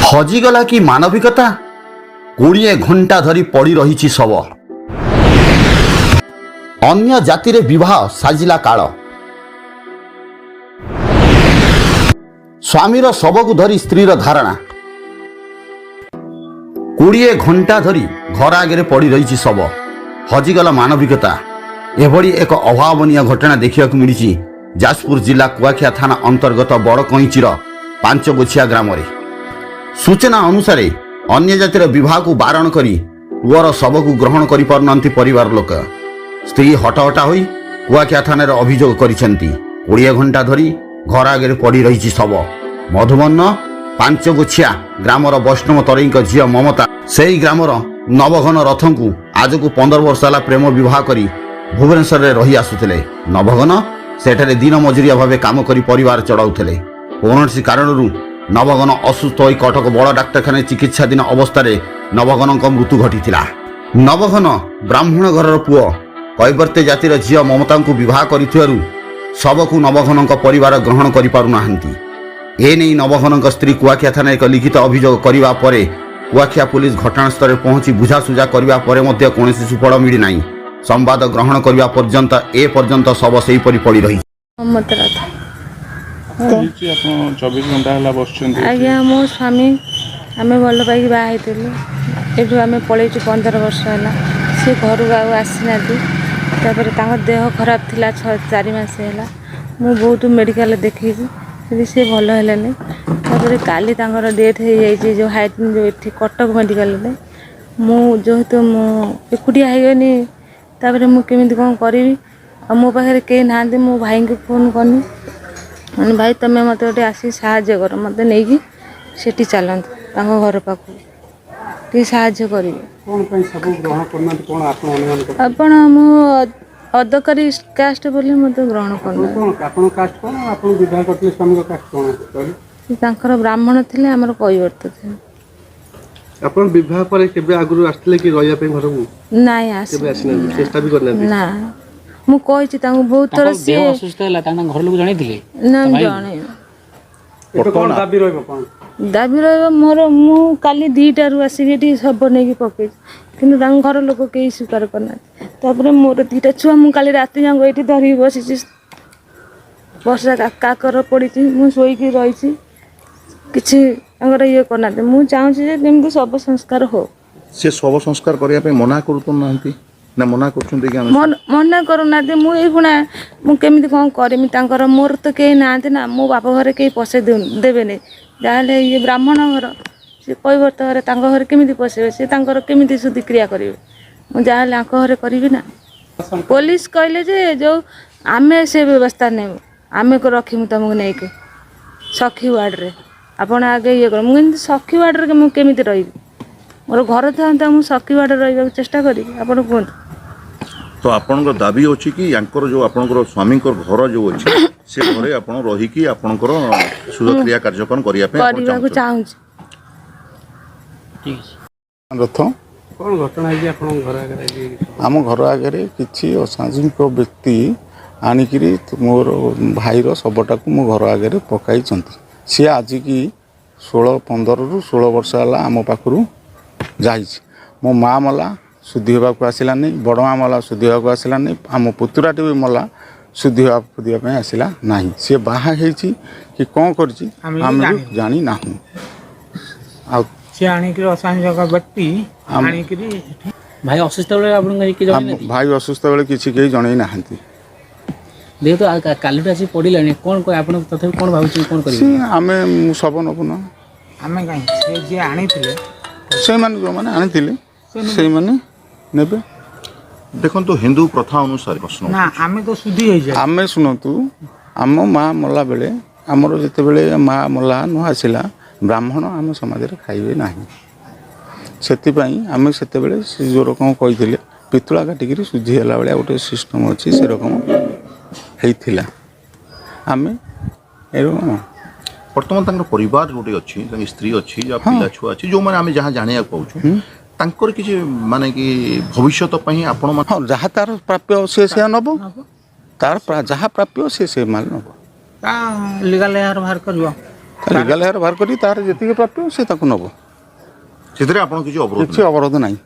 ହଜିଗଲା କି ମାନବିକତା? 20 ଘଣ୍ଟା ଧରି ପଡ଼ି ରହିଛି ଶବ। ଅନ୍ୟ ଜାତିରେ ବିବାହ ସାଜିଲା କାଳ। ସ୍ୱାମୀର ଶବକୁ ଧରି ସ୍ତ୍ରୀର ଧାରଣା। 20 ଘଣ୍ଟା ଧରି ଘର ଆଗରେ ପଡ଼ି ରହିଛି ଶବ। ହଜିଗଲା ମାନବିକତା। ଏଭଳି ଏକ ଅଭାବନୀୟ ଘଟଣା ଦେଖିବାକୁ ମିଳିଛି ଯାଜପୁର ଜିଲ୍ଲା କୁଆଖିଆ ଥାନା ଅନ୍ତର୍ଗତ ବଡ଼କଇଁଚିର ପାଞ୍ଚଗୋଛିଆ ଗ୍ରାମରେ। ସୂଚନା ଅନୁସାରେ, ଅନ୍ୟ ଜାତିର ବିବାହକୁ ବାରଣ କରି ପୁଅର ଶବକୁ ଗ୍ରହଣ କରିପାରୁନାହାନ୍ତି ପରିବାର ଲୋକ। ସ୍ତ୍ରୀ ହଟହଟା ହୋଇ କୁଆଖିଆ ଥାନାରେ ଅଭିଯୋଗ କରିଛନ୍ତି। 20 ଘଣ୍ଟା ଧରି ଘର ଆଗରେ ପଡ଼ି ରହିଛି ଶବ। ମଧୁବନ ପାଞ୍ଚଗୋଛିଆ ଗ୍ରାମର ବୈଷ୍ଣବ ତରେଇଙ୍କ ଝିଅ ମମତା ସେହି ଗ୍ରାମର ନବଘନ ରଥଙ୍କୁ ଆଜକୁ 15 ବର୍ଷ ହେଲା ପ୍ରେମ ବିବାହ କରି ଭୁବନେଶ୍ୱରରେ ରହି ଆସୁଥିଲେ। ନବଘନ ସେଠାରେ ଦିନ ମଜୁରିଆ ଭାବେ କାମ କରି ପରିବାର ଚଳାଉଥିଲେ। କୌଣସି କାରଣରୁ ନବଘନ ଅସୁସ୍ଥ ହୋଇ କଟକ ବଡ଼ ଡାକ୍ତରଖାନାରେ ଚିକିତ୍ସାଧୀନ ଅବସ୍ଥାରେ ନବଘନଙ୍କ ମୃତ୍ୟୁ ଘଟିଥିଲା। ନବଘନ ବ୍ରାହ୍ମଣ ଘରର ପୁଅ କୈବର୍ତ୍ତ ଜାତିର ଝିଅ ମମତାଙ୍କୁ ବିବାହ କରିଥିବାରୁ ଶବକୁ ନବଘନଙ୍କ ପରିବାର ଗ୍ରହଣ କରିପାରୁନାହାନ୍ତି। ଏନେଇ ନବଘନଙ୍କ ସ୍ତ୍ରୀ କୁଆଖିଆ ଥାନାରେ ଏକ ଲିଖିତ ଅଭିଯୋଗ କରିବା ପରେ କୁଆଖିଆ ପୋଲିସ ଘଟଣାସ୍ଥଳରେ ପହଞ୍ଚି ବୁଝାସୁଝା କରିବା ପରେ ମଧ୍ୟ କୌଣସି ସୁଫଳ ମିଳିନାହିଁ। ସମ୍ବାଦ ଗ୍ରହଣ କରିବା ପର୍ଯ୍ୟନ୍ତ ଏ ପର୍ଯ୍ୟନ୍ତ ଶବ ସେହିପରି ପଡ଼ି ରହିଛି। ମମତା ରଥ। କଣ ହେଇଛି? ଆପଣ 24 ଘଣ୍ଟା ହେଲା ବସିଛନ୍ତି ଏଠି। ଆଜ୍ଞା, ମୋ ସ୍ୱାମୀ, ଆମେ ଭଲ ପାଇକି ବାହା ହେଇଥିଲୁ। ଏଠୁ ଆମେ ପଳେଇଛୁ 15 ବର୍ଷ ହେଲା। ସେ ଘରକୁ ଆଉ ଆସିନାହାନ୍ତି। ତାପରେ ତାଙ୍କ ଦେହ ଖରାପ ଥିଲା 4 ମାସ ହେଲା। ମୁଁ ବହୁତ ମେଡ଼ିକାଲରେ ଦେଖେଇଛି, କିନ୍ତୁ ସେ ଭଲ ହେଲେନି। ତାପରେ କାଲି ତାଙ୍କର ଡେଥ୍ ହେଇଯାଇଛି ଯେଉଁ ହାଇ ଯେଉଁ ଏଠି କଟକ ମେଡ଼ିକାଲରେ। ମୁଁ ଯେହେତୁ ମୁଁ ଏକୁଟିଆ ହେଇଗନି, ତାପରେ ମୁଁ କେମିତି କ'ଣ କରିବି? ଆଉ ମୋ ପାଖରେ କେହି ନାହାନ୍ତି। ମୁଁ ଭାଇଙ୍କୁ ଫୋନ୍ କନି, ମାନେ ଭାଇ, ତମେ ମୋତେ ଗୋଟେ ଆସିକି ସାହାଯ୍ୟ କର, ମୋତେ ନେଇକି ସେଠି ଚାଲନ୍ତୁ, ତାଙ୍କ ଘର ପାଖକୁ ଟିକେ ସାହାଯ୍ୟ କରିବେ। କ'ଣ ପାଇଁ ସବୁ ଗ୍ରହଣ କରୁନାହାନ୍ତି? କ'ଣ ଆପଣ ଅନୁମାନ କରୁଛନ୍ତି? ଆପଣ, ମୁଁ ଅଦରକାରୀ କାଷ୍ଟ ବୋଲି ମୋତେ ଗ୍ରହଣ କରୁନାହାନ୍ତି। କ'ଣ ଆପଣଙ୍କ କାଷ୍ଟ କ'ଣ? ଆପଣ ବିବାହ କରିଥିଲେ ସ୍ୱାମୀଙ୍କ କାଷ୍ଟ କ'ଣ କହିଲେ? ତାଙ୍କର ବ୍ରାହ୍ମଣ ଥିଲେ, ଆମର କୈବର୍ତ୍ତ ଥିଲେ। ଆପଣ ବିବାହ ପରେ କେବେ ଆଗରୁ ଆସିଥିଲେ କି ରହିବା ପାଇଁ ଘରକୁ? ନାଇଁ, ଆସି କେବେ ଆସିନାହାନ୍ତି? ଚେଷ୍ଟା ବି କରିନାହାନ୍ତି? ନା, ମୁଁ କହିଛି ତାଙ୍କୁ ବହୁତ ଥର। ତାଙ୍କ ଦେହ ସିଏ ଅସୁସ୍ଥ ହେଲା, ତାଙ୍କ ଘର ଲୋକ ଜଣେଇଥିଲେ? ନା, ଜଣେ ଏବେ କ'ଣ ଦାବି ରହିବ, କ'ଣ? ଦାବି ରହିବ ମୋର, ମୁଁ କାଲି 2ଟାରୁ ଆସିକି ଏଠି ଶବ ନେଇକି ପକେଇଛି, କିନ୍ତୁ ତାଙ୍କ ଘର ଲୋକ କେହି ସ୍ୱୀକାର କରିନାହାନ୍ତି। ତାପରେ ମୋର 2ଟା ଛୁଆ, ମୁଁ କାଲି ରାତି ଯାକ ଏଇଠି ଧରିକି ବସିଛି। ବର୍ଷା କାକର ପଡ଼ିଛି, ମୁଁ ଶୋଇକି ରହିଛି। କିଛି ତାଙ୍କର ଇଏ କରିନାହାନ୍ତି। ମୁଁ ଚାହୁଁଛି ଯେ ଯେମିତି ଶବ ସଂସ୍କାର ହଉ। ସେ ଶବ ସଂସ୍କାର କରିବା ପାଇଁ ମନା କରୁନାହାନ୍ତି ନା ମନା କରୁଛନ୍ତି କି ଆମେ? ମନା କରୁନାହାନ୍ତି। ମୁଁ ଏଇଖୁଣା ମୁଁ କେମିତି କ'ଣ କରିମି? ତାଙ୍କର ମୋର ତ କେହି ନାହାନ୍ତି ନା, ମୋ ବାପ ଘରେ କେହି ପଶେଇ ଦେବେନି। ଯାହାହେଲେ ଇଏ ବ୍ରାହ୍ମଣ ଘର, ସେ କୈବର୍ତ୍ତ ଘରେ, ତାଙ୍କ ଘରେ କେମିତି ପଶେଇବେ? ସେ ତାଙ୍କର କେମିତି ଶୁଦ୍ଧିକ୍ରିୟା କରିବେ? ମୁଁ ଯାହାହେଲେ ଆଙ୍କ ଘରେ କରିବି ନା। ପୋଲିସ କହିଲେ ଯେ ଯେଉଁ ଆମେ ସେ ବ୍ୟବସ୍ଥା ନେବୁ, ଆମେ ରଖିବୁ ତୁମକୁ ନେଇକି ସଖୀ ୱାର୍ଡ଼ରେ, ଆପଣ ଆଗେ ଇଏ କର। ମୁଁ ଏମିତି ସଖୀ ୱାର୍ଡ଼ରେ ମୁଁ କେମିତି ରହିବି? ମୋର ଘର ଥାନ୍ତା, ମୁଁ ସଖୀ ୱାର୍ଡ଼ରେ ରହିବାକୁ ଚେଷ୍ଟା କରିବି? ଆପଣ କୁହନ୍ତୁ। ତ ଆପଣଙ୍କ ଦାବି ଅଛି କି ୟାଙ୍କର ଯୋଉ ଆପଣଙ୍କର ସ୍ୱାମୀଙ୍କର ଘର ଯୋଉ ଅଛି, ସେ ଘରେ ଆପଣ ରହିକି ଆପଣଙ୍କର ଶୁଦ୍ଧକ୍ରିୟା କାର୍ଯ୍ୟକ୍ରମ କରିବା ପାଇଁ ଆପଣ କରିବାକୁ ଚାହୁଁଛନ୍ତି? ଚାହୁଁଛି। ଠିକ୍ ଅଛି। ରଥ। କ'ଣ ଘଟଣା ହେଇଛି ଆପଣଙ୍କ ଘର ଆଗରେ ଆଜି? ଆମ ଘର ଆଗରେ କିଛି ଅସାମାଜିକ ବ୍ୟକ୍ତି ଆଣିକିରି ମୋର ଭାଇର ଶବଟାକୁ ମୋ ଘର ଆଗରେ ପକାଇଛନ୍ତି। ସିଏ ଆଜିକି 16, 15ରୁ 16 ବର୍ଷ ହେଲା ଆମ ପାଖରୁ ଯାଇଛି। ମୋ ମା ମଲା, ଶୁଦ୍ଧି ହେବାକୁ ଆସିଲାନି। ବଡ଼ ମା ମଲା, ଶୁଦ୍ଧି ହେବାକୁ ଆସିଲାନି। ଆମ ପୁତୁରାଟି ବି ମଲା, ଶୁଦ୍ଧି ହେବା ପାଇଁ ଆସିଲା ନାହିଁ। ସିଏ ବାହା ହେଇଛି କି କ'ଣ କରିଛି, ଆମେ ବି ଜାଣିନାହୁଁ। ଆଉ ସେ ଆଣିକିରି ଅସାମାଜିକ ବ୍ୟକ୍ତି ଆଣିକିରି ଭାଇ ଅସୁସ୍ଥ ବେଳେ ଆପଣଙ୍କ କିଏ ଆମ ଜଣେଇନାହାନ୍ତି? ଭାଇ ଅସୁସ୍ଥ ବେଳେ କିଛି କେହି ଜଣେଇ ନାହାନ୍ତି। ଯେହେତୁ କାଲିଠୁ ଆସି ପଡ଼ିଲାଣି, କ'ଣ ଆପଣ ତଥାପି କ'ଣ ଭାବୁଛନ୍ତି, କ'ଣ କରିବେ? ସେ ଆମେ ଶବ ନେବୁ ନା। ଆମେ କାହିଁ, ସେ ଯିଏ ଆଣିଥିଲେ। ସେଇମାନେ ଯେଉଁମାନେ ଆଣିଥିଲେ, ସେଇମାନେ ନେବେ। ଦେଖନ୍ତୁ, ହିନ୍ଦୁ ପ୍ରଥା ଅନୁସାରେ ପ୍ରଶ୍ନ ନା, ଆମେ ତ ଶୁଦ୍ଧି ହେଇଯାଏ। ଆମେ, ଶୁଣନ୍ତୁ, ଆମ ମା ମଲା ବେଳେ, ଆମର ଯେତେବେଳେ ମା ମଲା ନ ଆସିଲା, ବ୍ରାହ୍ମଣ ଆମ ସମାଜରେ ଖାଇବେ ନାହିଁ। ସେଥିପାଇଁ ଆମେ ସେତେବେଳେ ସେ ଯେଉଁ ରକମ କହିଥିଲେ, ପିତୁଳା କାଟିକିରି ଶୁଦ୍ଧି ହେଲା ଭଳିଆ ଗୋଟେ ସିଷ୍ଟମ୍ ଅଛି, ସେରକମ ହେଇଥିଲା। ଆମେ ଏରକମ ବର୍ତ୍ତମାନ ତାଙ୍କର ପରିବାର ଗୋଟେ ଅଛି, ତାଙ୍କ ସ୍ତ୍ରୀ ଅଛି, ଯାହା ପିଲା ଛୁଆ ଅଛି, ଯୋଉମାନେ ଆମେ ଯାହା ଜାଣିବାକୁ ପାଉଛୁ, ତାଙ୍କର କିଛି ମାନେ କି ଭବିଷ୍ୟତ ପାଇଁ ଆପଣ ହଁ, ଯାହା ତାର ପ୍ରାପ୍ୟ ସେ ସେୟା ନେବ। ତାର ଯାହା ପ୍ରାପ୍ୟ ସେ ସେ ମାଲ ନେବ। ତା ଲିଗାଲ ଏହାର ବାହାର କରିବ। ତା ଲିଗାଲ ହେୟାର ବାହାର କରି ତାର ଯେତିକି ପ୍ରାପ୍ୟ ସେ ତାକୁ ନେବ। ସେଥିରେ ଆପଣ କିଛି ଅବରୋଧ କିଛି ଅବରୋଧ ନାହିଁ।